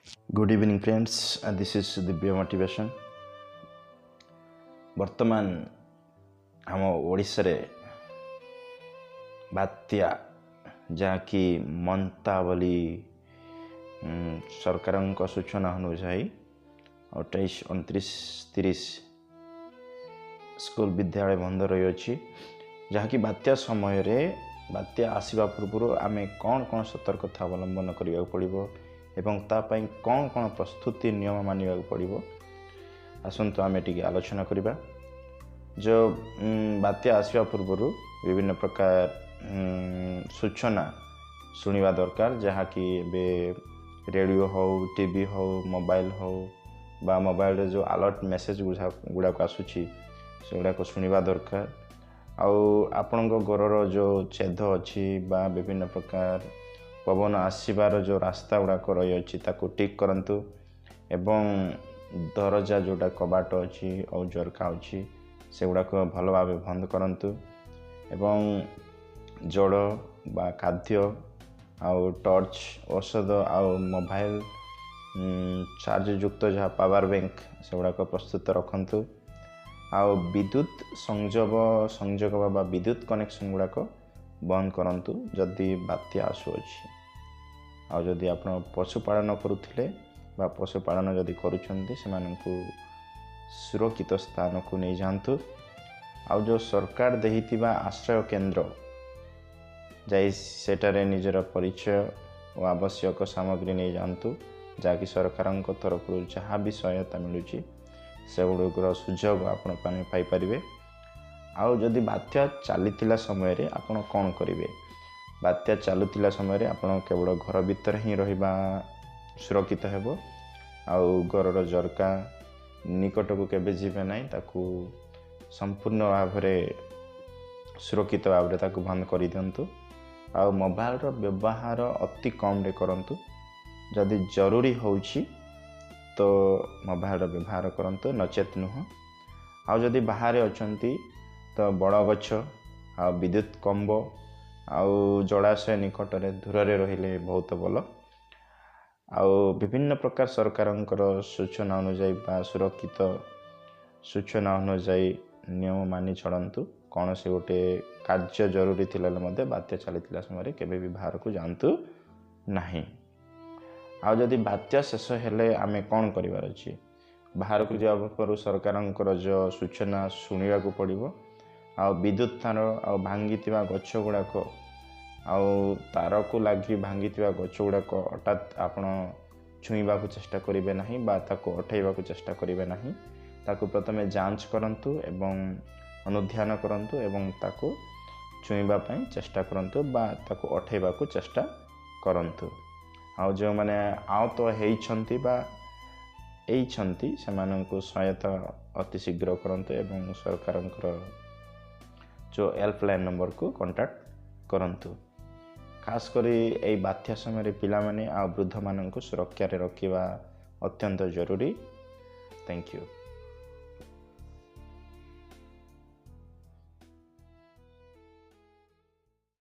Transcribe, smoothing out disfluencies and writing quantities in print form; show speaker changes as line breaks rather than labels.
Good evening friends, this is Dibya Motivation. ବର୍ତ୍ତମାନ ଆମ ଓଡ଼ିଶାରେ ବାତ୍ୟା, ଯାହାକି ମନ୍ତା ବୋଲି ସରକାରଙ୍କ ସୂଚନା ଅନୁଯାୟୀ 28, 29, 30 ସ୍କୁଲ ବିଦ୍ୟାଳୟ ବନ୍ଦ ରହିଅଛି। ଯାହାକି ବାତ୍ୟା ସମୟରେ, ବାତ୍ୟା ଆସିବା ପୂର୍ବରୁ ଆମେ କ'ଣ କ'ଣ ସତର୍କତା ଅବଲମ୍ବନ କରିବାକୁ ପଡ଼ିବ ଏବଂ ତା ପାଇଁ କ'ଣ କ'ଣ ପ୍ରସ୍ତୁତି ନିୟମ ମାନିବାକୁ ପଡ଼ିବ, ଆସନ୍ତୁ ଆମେ ଟିକେ ଆଲୋଚନା କରିବା। ଯେଉଁ ବାତ୍ୟା ଆସିବା ପୂର୍ବରୁ ବିଭିନ୍ନ ପ୍ରକାର ସୂଚନା ଶୁଣିବା ଦରକାର, ଯାହାକି ଏବେ ରେଡ଼ିଓ ହେଉ, ଟିଭି ହେଉ, ମୋବାଇଲ ହେଉ ବା ମୋବାଇଲରେ ଯେଉଁ ଆଲର୍ଟ ମେସେଜ୍ ଗୁଡ଼ାକ ଆସୁଛି, ସେଗୁଡ଼ାକ ଶୁଣିବା ଦରକାର। ଆଉ ଆପଣଙ୍କ ଘରର ଯେଉଁ ଛେଦ ଅଛି ବା ବିଭିନ୍ନ ପ୍ରକାର ପବନ ଆସିବାର ଯେଉଁ ରାସ୍ତା ଗୁଡ଼ାକ ରହିଅଛି, ତାକୁ ଠିକ୍ କରନ୍ତୁ ଏବଂ ଦରଜା ଯେଉଁଟା କବାଟ ଅଛି ଆଉ ଝରକା ଅଛି, ସେଗୁଡ଼ାକ ଭଲ ଭାବେ ବନ୍ଦ କରନ୍ତୁ ଏବଂ ଜଳ ବା ଖାଦ୍ୟ ଆଉ ଟର୍ଚ୍ଚ, ଔଷଧ ଆଉ ମୋବାଇଲ ଚାର୍ଜ ଯୁକ୍ତ ଯାହା ପାୱାର ବ୍ୟାଙ୍କ, ସେଗୁଡ଼ାକ ପ୍ରସ୍ତୁତ ରଖନ୍ତୁ। ଆଉ ବିଦ୍ୟୁତ ସଂଯୋଗ ବା ବିଦ୍ୟୁତ କନେକ୍ସନ୍ ଗୁଡ଼ାକ ବନ୍ଦ କରନ୍ତୁ ଯଦି ବାତ୍ୟା ଆସୁଅଛି। ଆଉ ଯଦି ଆପଣ ପଶୁପାଳନ କରୁଥିଲେ ବା ପଶୁପାଳନ ଯଦି କରୁଛନ୍ତି, ସେମାନଙ୍କୁ ସୁରକ୍ଷିତ ସ୍ଥାନକୁ ନେଇଯାଆନ୍ତୁ। ଆଉ ଯେଉଁ ସରକାର ଦେଇଥିବା ଆଶ୍ରୟ କେନ୍ଦ୍ର ଯାଇ ସେଠାରେ ନିଜର ପରିଚୟ ଓ ଆବଶ୍ୟକ ସାମଗ୍ରୀ ନେଇଯାଆନ୍ତୁ, ଯାହାକି ସରକାରଙ୍କ ତରଫରୁ ଯାହା ବି ସହାୟତା ମିଳୁଛି, ସେଗୁଡ଼ିକର ସୁଯୋଗ ଆପଣ ପାଇପାରିବେ। ଆଉ ଯଦି ବାତ୍ୟା ଚାଲିଥିଲା ସମୟରେ ଆପଣ କ'ଣ କରିବେ? ବାତ୍ୟା ଚାଲୁଥିଲା ସମୟରେ ଆପଣ କେବଳ ଘର ଭିତରେ ହିଁ ରହିବା ସୁରକ୍ଷିତ ହେବ। ଆଉ ଘରର ଝରକା ନିକଟକୁ କେବେ ଯିବେ ନାହିଁ, ତାକୁ ସମ୍ପୂର୍ଣ୍ଣ ଭାବରେ ସୁରକ୍ଷିତ ଭାବରେ ତାକୁ ବନ୍ଦ କରିଦିଅନ୍ତୁ। ଆଉ ମୋବାଇଲର ବ୍ୟବହାର ଅତି କମ୍ରେ କରନ୍ତୁ। ଯଦି ଜରୁରୀ ହେଉଛି ତ ମୋବାଇଲର ବ୍ୟବହାର କରନ୍ତୁ, ନଚେତ୍ ନୁହଁ। ଆଉ ଯଦି ବାହାରେ ଅଛନ୍ତି ତ ବଡ଼ ଗଛ ଆଉ ବିଦ୍ୟୁତ କମ୍ବ ଆଉ ଜଳାଶୟ ନିକଟରେ ଦୂରରେ ରହିଲେ ବହୁତ ଭଲ। ଆଉ ବିଭିନ୍ନ ପ୍ରକାର ସରକାରଙ୍କର ସୂଚନା ଅନୁଯାୟୀ ବା ସୁରକ୍ଷିତ ସୂଚନା ଅନୁଯାୟୀ ନିୟମ ମାନି ଚଳନ୍ତୁ। କୌଣସି ଗୋଟେ କାର୍ଯ୍ୟ ଜରୁରୀ ଥିଲେ ମଧ୍ୟ ବାତ୍ୟା ଚାଲିଥିଲା ସମୟରେ କେବେ ବି ବାହାରକୁ ଯାଆନ୍ତୁ ନାହିଁ। ଆଉ ଯଦି ବାତ୍ୟା ଶେଷ ହେଲେ ଆମେ କ'ଣ କରିବାର ଅଛି? ବାହାରକୁ ଯିବା ପୂର୍ବରୁ ସରକାରଙ୍କର ଯେଉଁ ସୂଚନା ଶୁଣିବାକୁ ପଡ଼ିବ। ଆଉ ବିଦ୍ୟୁତ ତାର ଆଉ ଭାଙ୍ଗିଥିବା ଗଛ ଗୁଡ଼ାକ ଆଉ ତାରକୁ ଲାଗି ଭାଙ୍ଗିଥିବା ଗଛ ଗୁଡ଼ାକ ହଠାତ୍ ଆପଣ ଛୁଇଁବାକୁ ଚେଷ୍ଟା କରିବେ ନାହିଁ ବା ତାକୁ ଉଠେଇବାକୁ ଚେଷ୍ଟା କରିବେ ନାହିଁ। ତାକୁ ପ୍ରଥମେ ଯାଞ୍ଚ କରନ୍ତୁ ଏବଂ ଅନୁଧ୍ୟାନ କରନ୍ତୁ ଏବଂ ତାକୁ ଛୁଇଁବା ପାଇଁ ଚେଷ୍ଟା କରନ୍ତୁ ବା ତାକୁ ଉଠେଇବାକୁ ଚେଷ୍ଟା କରନ୍ତୁ। ଆଉ ଯେଉଁମାନେ ଆହତ ହେଇଛନ୍ତି ବା ହେଇଛନ୍ତି, ସେମାନଙ୍କୁ ସହାୟତା ଅତି ଶୀଘ୍ର କରନ୍ତୁ ଏବଂ ସରକାରଙ୍କର ଯେଉଁ ହେଲ୍ପଲାଇନ୍ ନମ୍ବରକୁ କଣ୍ଟାକ୍ଟ କରନ୍ତୁ। ଖାସ କରି ଏଇ ବାତ୍ୟା ସମୟରେ ପିଲାମାନେ ଆଉ ବୃଦ୍ଧମାନଙ୍କୁ ସୁରକ୍ଷାରେ ରଖିବା ଅତ୍ୟନ୍ତ ଜରୁରୀ। Thank you.